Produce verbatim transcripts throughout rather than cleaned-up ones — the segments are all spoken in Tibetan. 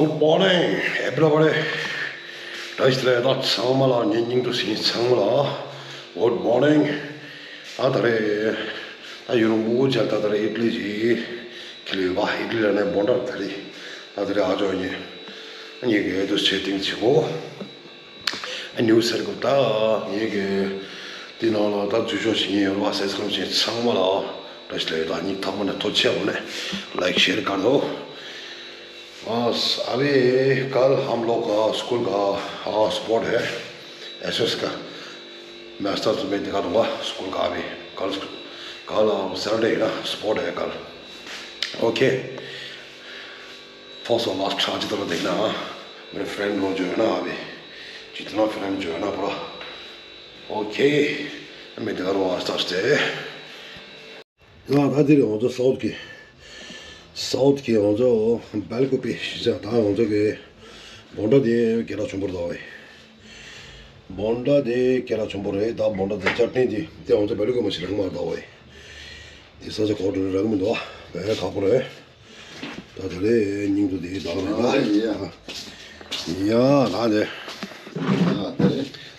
Good morning, everybody. བཀྲ་ཤིས་བདེ་ལེགས། ད་ཚང་མ་ལ། ངའི་སྙིང་ཐུབ་ཟིན་ཚང་མ་ལ། Good morning. ད་ད་རེས་ད་ཡུན་རིང་པོ་བྱས། ད་ད་རེས་ཨི་ཊ་ལི་གི་ཁྱེར་ཡོད་པ། ཨི་ཊ་ལི་ལ་ནས་བོན་ཌ་ད་རེས། ད་ད་རེས་ཨ་ཅོ་ངེད་གཉིས་ཀྱིས་དུ་ཆེ་ཏིང་བྱེད་གོ། ཨ་ནིའུ་སེར་གོ་ད། ངེད་ཀྱིས་དེ་ནང་ལ་ད་འཛུལ་ཞུགས་བྱེད་ཡོད་པ། སེབ་སི་ཀ་རེབ་བྱེད་ཚང་མ་ལ་བཀྲ་ཤིས་བདེ་ལེགས། ད་སྙིང་ཐག་པ་ནས་ཐུགས་རྗེ་ཆེ་ནས་ལའིཀ་ཤེར་ག་རེ་འདུག बस अभी कल हम लोग का स्कूल का, हाँ, स्पोर्ट है, एसएस का। मास्टर्स में दिखा दूंगा स्कूल का अभी। कल, कल सैटरडे है ना, स्पोर्ट है कल। ओके, फर्स्ट और लास्ट आज तरह देखना, हाँ। मेरे फ्रेंड लोग जो है ना अभी, जितना फ्रेंड जो है ना पूरा। ओके, मैं दिखा रहा हूँ आस्ते आस्ते। ཡང་ད་དེ་རིང་ང་ཚོ་སའུཐ་ཀི། སའུཐ་ཀི་ང་ཚོ་སྦེལ་ཀོབ་པི་གཞིས་ཆགས། ད་ང་ཚོ་གི་བོན་ཌ་དེ་སྐད་གྲགས་ཆེན་པོ་རེད་ད་ཝེ། བོན་ཌ་དེ་སྐད་གྲགས་ཆེན་པོ་རེད། ད་བོན་ཌ་དེ་ཅཊ་ནི་དེ་དེ་ང་ཚོ་སྦེལ་ཀོབ་མ་ཞིག་རང་མ་རེད་ད་ཝེ། དེ་ས་ཆ་གོ་འགྲོ་རག་མི་འདུག་ཨ། བས་ཁག་པོ་རེད། ད་དེ་རེད། སྙིང་དུ་དེ་ད་རེད་ད། ཡ་ད་དེ།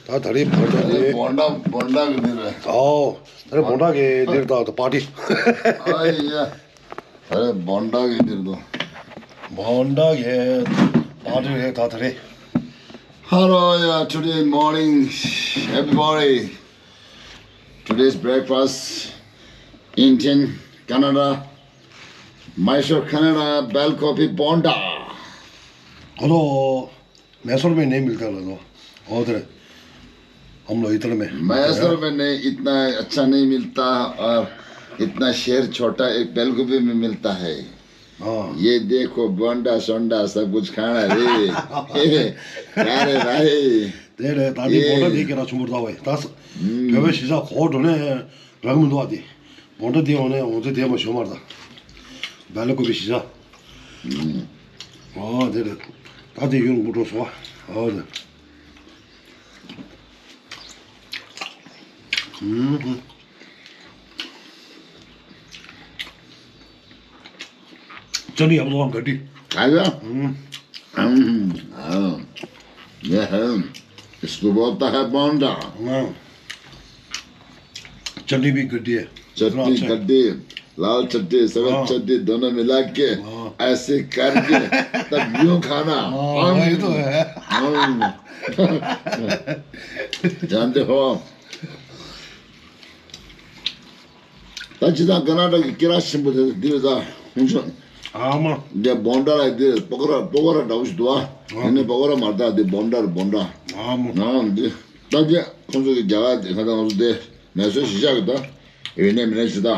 ད་དེ་རེད། བོན་ཌ་དེ། བོན་ཌ་བོན་ཌ་གི་དེ་རེད། ཨོ། ད་རེས་བོན་ཌ་གི་འདིར་ད་པར་ཊི། ཨ་ཡ། ད་རེས་བོན་ཌ་གི་འདིར་འདུག་བོན་ཌ་གི་པར་ཊི་རེད་ད་ད་རེས། Hello, yeah, today morning, everybody. Today's breakfast, Indian, Canada, Mysore, Canada, bell coffee, bonda. Hello. Mysore में नहीं मिलता ना तो। उधर हम लोग इधर में। मैसूर में नहीं, इतना अच्छा नहीं मिलता। और इतना शहर छोटा, एक बेलगुबी में मिलता है। हाँ। ये देखो, बोंडा सोंडा सब कुछ खाना रे। क्या रे भाई? तेरे दादी ये बोंडा देख के ना छुमुर दावे। दस हम्म। कभी शीशा खोट होने रंग में दो आती। बोंडा दिया होने, उनसे दिया मैं शुमार था। बेलगुबी शीशा। ཨོ་དེ་རེད། ད་དེ་ཡོང་དགོས་འགྲོ་སོང་ཨ། ཨོ་དེ། ཨུམ། चटनी हम लोग हम गड्डी। खाएगा? हम्म। हम्म, हाँ। ये है, इसको बोलता है बोंडा। हाँ। चटनी भी गड्डी है। चटनी गड्डी, लाल चटनी, सफेद हाँ। चटनी दोनों मिला के हाँ। ऐसे करके तब यूं खाना। हाँ, हम, वही तो है। हम। जानते हो? ད་ཅི་ད་ཀ་ན་ཌ་གི་སྐད་གྲགས་ཆེན་པོ་དེ་འདི་རེད་ད། ཧུང་ཆོན། ཨ་མ། འདི་བོན་ཌ་ལ་འདི་པོ་ཀོ་ར་པོ་ཀོ་ར་འདྲ་བོ་ཞིག་འདུག་ཨ། ཨ། ཡིན་ནའི་པོ་ཀོ་ར་མ་རེད་ད། འདི་བོན་ཌ་རེད་བོན་ཌ། ཨ་མ། ཨ་འདི། ད་ཅི་ཁོང་ཚོ་གི་རྒྱ་གར་དེ་ཁ་ད་ང་ཚོ་དེ་མེ་སོར་གཞིས་ཆགས་གི་ད། ཡོད་ནའི་མིན་ནའི་ཅི་ད།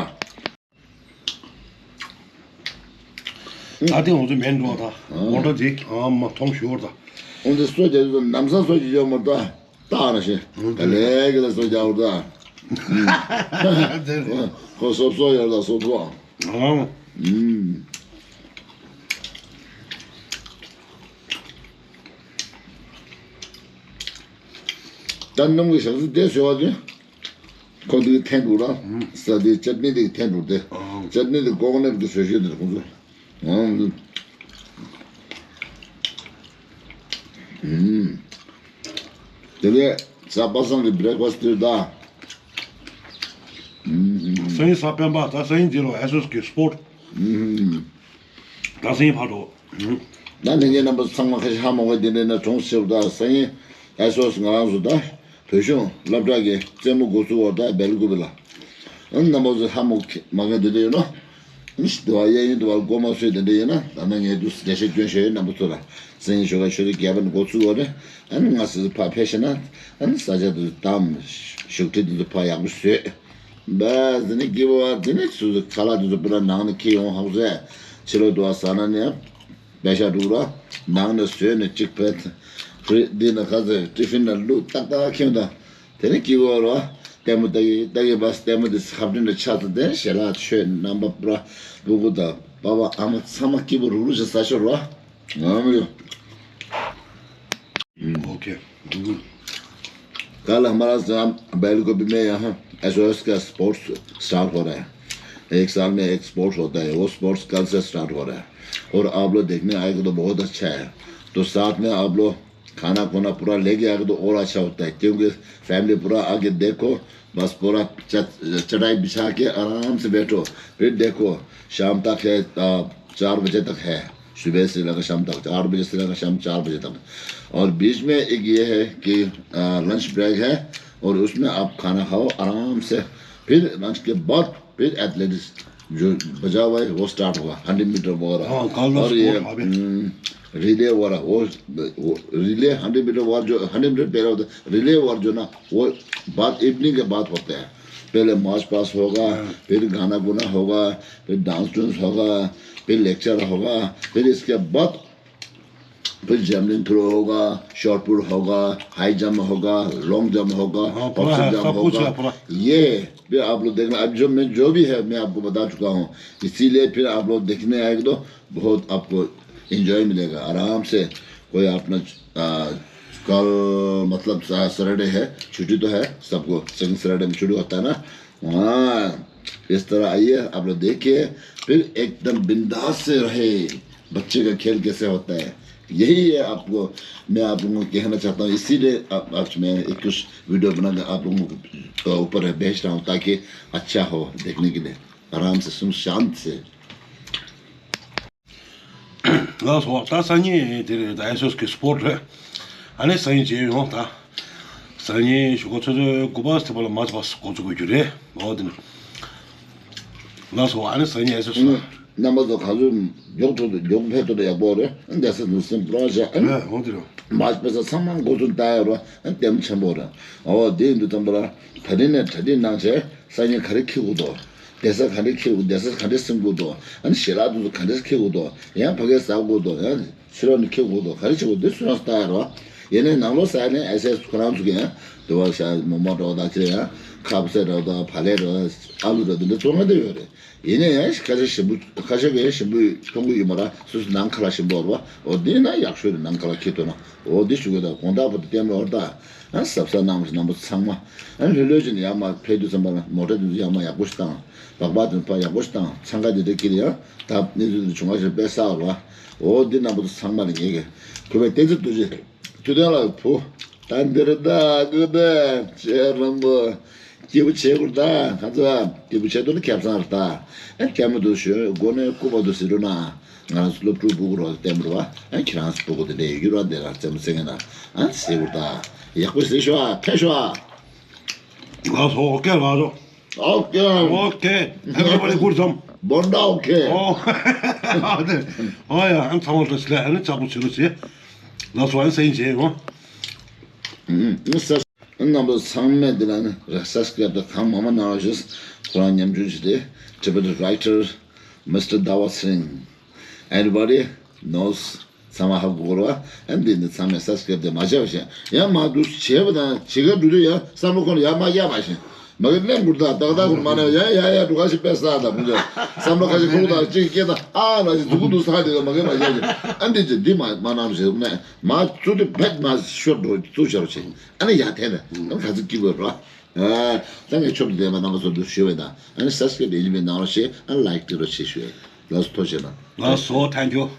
ད་ཐེངས་ང་ཚོ་མེད་འགྲོ་ད། ཨ། བོན་ཌ་དེ་ཨ་མ་མཐོང་ཞོར་ད། ཁོང་ཚོ་སོ་རྒྱག་དུས་ནམ་སང་སོ་རྒྱག་ཡོད་མ་རེད་ད། ལྟ་ར་ཤེས། ཨོ་དེ་ལས་ཀྱི་ལ་སོ་རྒྱག་འོ་ད། དེ་རེད། ཁོ་སོབ་སོ་ཡོད་ལ་སོབ་སོ། ཨང་། ཨུམ། ད་ནམ་གྱི་ཞག་ཚི་དེ་ཟེར་བ་དེ། ཁོ་དེ་འཐེན་འགྲོ་ར། ཨུམ། ས་དེ་ཅབ་ནི་དེ་འཐེན་འགྲོ་དེ། ཨང་། ཅབ་ནི་དེ་ཀོ་ཀོ་ནཊ་གི་བཟོ་ཤེས་དེ་ཁོ་ཚོ། ཨང་། ཨུམ། དེ་ནས་ས་པ་སངས་ཀྱི་བྷི་རེག་ཕ་སི་དེ་ད། ཨུམ། སང་ཉིན་གཟའ་སྤེན་པ་ད། སང་ཉིན་འདི་རུ་ཨེ་སོ་ཨེས་ཀྱི་སྤོར་ཊི། ཨུམ། ད་སང་ཉིན་ཕར་འགྲོ། ཨུམ། ད་ལྷན་རྒྱས་རྣམ་པ་ཚང་མ་ཁ་ཤས་ཧ་མ་གོ་དེ་འདྲ་ན་གྲོངས་ཟེར་བ་ད། སང་ཉིན་ཨེ་སོ་ཨེས་ང་རང་ཚོ་ད། བོད་གཞུང་སློབ་གྲྭ་གི་རྩེད་མོ་འགོ་ཚུགས་པ་ད་སྦེལ་ཀོབ་ལ། ཨ་ནི་རྣམ་པ་ཚོ་ཧ་མ་མ་གོ་དེ་འདྲ་ཡོད་ན། ཨ་ནི་དུ་བ་གཡས་གཡོན་དུ་བ་སྒོ་མ་སོས་དེ་འདྲ་ཡོད་ན། ད་ནང་ངས་དུ་འགྲེལ་བཤད་སྐྱོན་ཞུ་ཡོད། རྣམ་པ་ཚོ་ལ་སང་ཉིན་ཞོགས་ཀ་ཆུ་ཚོད་བརྒྱད་པ་ནས་འགོ་ཚུགས་པ་རེད། ཨ་ནི་ང་ཚོ་ཕར་ཕེབས་ཤེ་ན། ཨ་ནི་ས་ཆ་དུ་དང་བཞུགས་ཁྲི་དུ་ཕར་ཡག་པོ་བཟོས། བས་དེ་ནི་སྐྱིད་པོ་བ་དེ་ནི་ཚུ་ཁ་ལག་དུ་ཚོ་པུ་ར་ནང་ནས་ཁྱེར་ཡོང་ཧ་གོ་ཟེར། ཕྱི་ལོགས་དུ་བ་ཟ་ན་ནི། པད་ཤག་འདུག་ར། ནང་ནས་བཟོས་ནས་གཅིག་བེད། འདི་ན་ཁ་ཟེར་ཏི་ཕིན་ན་བླུགས་ཏག་ཏག་ཁྱེར་ད། དེ་ནས་སྐྱིད་པོ་ར། ལྟད་མོ་ལྟ་གི་ལྟ་གི་བ་ལྟད་མོ་དེ་ཁ་བྲིན་ལ་ཆགས་ཚར་དེ་ཞལ་ལག་མཆོད། རྣམ་པ་པུ་ར་སྤུ་གུ་དང་པ་ཕ་ཨ་མ་ཚང་མ་སྐྱིད་པོ་རུག་རུག་བྱས་ཟ་ཤོར་ར། ང་མི་ཡོང་། ཨོ་ཁེ། कल हमारा शाम बेलगोबी में यहाँ एसओएस का स्पोर्ट्स स्टार्ट हो रहा है। एक साल में एक स्पोर्ट्स होता है, वो स्पोर्ट्स कल से स्टार्ट हो रहा है। और आप लोग देखने आएगा तो बहुत अच्छा है। तो साथ में आप लोग खाना खुना पूरा लेके आएगा तो और अच्छा होता है, क्योंकि फैमिली पूरा आके देखो, बस पूरा चट-, चटाई बिछा के आराम से बैठो, फिर देखो। शाम तक है, आ, चार बजे तक है, सुबह से लेकर शाम तक, आठ बजे से लेकर शाम चार बजे तक। और बीच में एक ये है कि, आ, लंच ब्रेक है, और उसमें आप खाना खाओ आराम से। फिर लंच के बाद फिर एथलेटिक्स जो बचा हुआ है, वो स्टार्ट होगा, हंड्रेड मीटर वगैरह। हाँ, कल और ये, स्पोर्ट अभी। हम्म, रिले वगैरह, वो, वो रिले, हंड्रेड मीटर वगैरह, जो हंड्रेड मीटर पहले होता है, रिले वगैरह जो ना, वो बाद, इवनिंग के बाद होते हैं। पहले मार्च पास्ट होगा, हाँ। फिर गाना गुना होगा, फिर डांस डूंस होगा, फिर लेक्चर होगा, फिर इसके बाद फिर जैवलिन थ्रो होगा, शॉट पुट होगा, हाई जंप होगा, लॉन्ग जंप होगा, हाँ, पूरा बॉक्सिंग है, जंप सब कुछ होगा। है पूरा। ये फिर आप लोग देखना, अब जो मैं, जो भी है, मैं आपको बता चुका हूँ। इसीलिए फिर आप लोग देखने आएंगे तो बहुत आपको एंजॉय मिलेगा, आराम से। कोई अपना, आ, कल मतलब सा-, सैटरडे है, छुट्टी तो है सबको, सेकंड सैटरडे में छुट्टी होता है ना। हाँ, इस तरह आइए, आप लोग देखिए, फिर एकदम बिंदास से रहे। बच्चे का खेल कैसे होता है, यही है आपको, मैं आप लोगों को कहना चाहता हूँ। इसीलिए आप, आज मैं एक कुछ वीडियो बनाकर आप लोगों के ऊपर भेज रहा हूँ, ताकि अच्छा हो देखने के लिए, आराम से सुन, शांत से। ལགས་སོ། ད་སང་ཉིན་དེ་རེད། ད་ཨེ་སོ་སི་གི་སྤོར་རེད། ཨ་ནི་སང་ཉིན་མཇལ་ཡོང་། ད་སང་ཉིན་གཞུག་གུ་ཆུ་ཚོད་དགུ་པ་ཙམ་ལ་མར་ཆ་པ་འགོ་འཛུགས་དགོས་རྒྱུ་རེད། འོ་དེ་ནི། ལགས་སོ། ཨ་ནི་སང་ཉིན་ཨེ་སོ་སི་ལ། རྣམ་པ་ཚོ་ག་ཚོད་མགྱོགས་ཐུབ་མགྱོགས་ཕེབས་ཐུབ་ན་ཡག་པོ་རེད། འདས་ས་ནུས་སེམས་པུ་ར་བཞག་ཨ་ནི། རེད། འོ་དེ་རེད། མར་ཆ་པ་ཚང་མ་འགོ་འཛུགས་བཏང་ཡོད་རེད། ཨ་ནི་ལྟད་མོ་ཆེན་པོ་རེད། འོ་དེ་ཡིན་དུས་ཙམ་པ་ལ་ད་རིང་ནས་གྲ་སྒྲིག་གནང་བྱས། སང་ཉིན་ག་རེ་འཁྱེར་དགོས་འདུག་དེ་ས་ག་འདྲས་འཁྱེར་དགོས། དེ་ས་ག་འདྲས་སིམ་དགོས་འདུག་ཨ་ནི་ཞལ་ལག་དེ་ཚོ་ག་འདྲས་འཁྱེར་དགོས་འདུག་ཡང་ཕ་གིར་ཟ་དགོས་འདུག་ཡང་ཕྱི་ལོགས་ནས་འཁྱེར་དགོས་འདུག་ག་རེ་བྱེད་དགོས་འདུག་སུ་རང་སུ་ལྟ་ཡ་རེད་བ། ཡིན་ནའི་ནང་ལོགས་ཟ་ཡ་ནི་ཨེ་སི་ཨེ་སི་ཁོ་རང་ཚོ་གིས་ཡང་དུ་བ་ཤ་མོག་མོག་འདྲ་བ་དང་ཁྱེད་ཡང་ཁ་ཟས་འདྲ་བ་དང་བག་ལེབ་འདྲ་བ་ཨ་ལུ་འདྲ་དེ་འདྲ་བཙོང་གི་འདུག་ཡོད་རེད། ཡིན་ནའི་ཡང་ཁ་ཤས་ཞིམ་པོ་ཁ་ཤས་ཀྱིས་ཞིམ་པོ་མཐོང་གི་ཡོད་མ་རེད། སོ་སོ་ནང་ཁ་ལག་ཞིམ་པོ་རེད་བ། འོ་འདི་ན་ཡག་ཤོས་རེད། ནང་ཁ་ལག་འཁྱེར་ཐུབ་ན། འོ་འདི་ཞུ་གི་འདུག་དགོང་དག་བར་དུ་ལྟད་མོ་འོར་ད། ཨ་གཟབ་གཟབ་གནང་བ་ཞིག་རྣམ་པ་ཚང་མ། ཨ་ལྷོད་ལྷོད་བྱས་ནས་ཡར་མར་ཕེབས་དུས་ཙམ་པ་ལ་མོ་ཊ་དེ་ཚོ་ཡར་མར་ཡག་པོ་ཞིག་བཏང་། སྦག་སྦག་དེ་ཚོ་ཕར་ཡག་པོ་ཞིག་བཏང་། འཚང་ཁ་དེ་འདྲ་ཁྱེར་ཡང་ད་གནས་ཚུལ་དེ་བྱུང་བ་ཞིག་དཔེ་གསལ་བ་རེད་བ། འོ་འདི་རྣམ་པ་ཚོ་ཚང་མ་ལ་ངེད་ཀྱི་གུས་པའི་བསྟན་འཛིན་རྡོ་རྗེ། ཐུབ་བསྟན་ལགས་བུ། ད་འདིར་ད་གུ་ད་ཅེ་རམ་བུ། སྐྱིད་པོ་བྱེད་དགོས་ད། ང་ཚོ་སྐྱིད་པོ་བྱེད་དོ་ནི་ཁེ་བཟང་རེད་ད། ཨ་ལྟད་མོ་དུ་ཞོན་སྒོ་ནས་སྐུ་པ་དུ་ཟེར་རོ་ན། ང་རང་ཚོ་སློབ་ཕྲུག་སྤུ་གུ་རོ་ལྟད་མོ་རེད་བ། ཨ་ཁྱེད་རང་ཚོ་སྤུ་གུ་དེ་འདྲའི་ཡོད་ར་འདི་ར་རྩེད་མོ་རྩེ་མཁན་ན། ཨ་ཟེར་དགོས་ད། ཡག་པོ་ཟེར་ཤོག་ཨ་ཕེབས་ཤོག་ཨ། ལགས་སོ། ཨོ་ཀེ་ལགས་སོ། ཨོ་ཀེ། ཨོ་ཀེ། Everybody good some. བོན་ཌ་ཨོ་ཀེ། ཨོ། ཨོ་ཡ། ཨ་ཚང་མ་ལ་ལས་ཨ་ནི་ཚ་པོ་བྱེད་རོགས་བྱེད། ལགས་སོ། ཨ་ནི་སེང་བྱེད་ཡོང་། ཨུམ། ཨུམ། ས། རྣམ་པ་ཚང་མས་འདི་ལ་ནི་སབ་སི་ཀ་རེབ་དང་གང་མང་མང་གནང་རོགས་ཞུ། ཁོ་རང་ཉམ་ཆུང་ཞིག་སྟེ། Tibetan writer Mister Dawa Singh. Anybody knows? ཚང་མ་ཧ་གོ་གོ་ར་བ། ཨ་འདི་ནི་ཚང་མས་སབ་སི་ཀ་རེབ་དེ་མ་བྱས་པ་བཞིན་ཡང་མ་འདུག་བྱས་པ་དང་བྱེད་ཀ་འགྲོ་དུས་ཡང་བསམ་བློ་ཁོ་ན་ཡང་མ་བརྒྱབ་པ་བཞིན་མ་གི་གླེང་དགོས་ད། ཏག་ཏག་ཁོ་ན་མ་ན་ཡང་ཡང་ཡང་འགྲོ་ག་ཞིག་པས་ས་དང་ཁོང་ཚོས་བསམ་བློ་ཁ་ཤས་ཁོང་དང་གཅིག་སྐད་དང་ཨ་ན་ཞིག་འཛུགས་འདུག་ས་དེ་ལ་མ་གི་མ་བརྒྱབ་ཞིག་ཨ་འདི་ཅི་འདི་མ་མ་གནང་ཞིག་ནས། མ་བཙུགས་དུས་བེད་མ་ཤོར་འགྲོ་བཙུགས་བྱ་རོགས་བྱེད། ཨ་ནི་ཡར་འཐེན་ནས་ཨ་ནི་ག་ཚོད་སྐྱིད་པོ་རོ། ཨ་ད་ངས་ཆོབ་ཏུ་བསྡད་པ་རྣམ་པ་ཚོ་འདུག་ཞུ་བས་དང་ཨ་ནི་སབ་སི་ཀ་རེབ་ཡིན་པའི་ནང་རོགས་བྱེད། ཨ་ལའིཀ་ཏི་རོགས་བྱེད་ཞུ་བས། ལགས་སོ། ཐུགས་རྗེ་གནང་། ལགས་སོ། Thank you།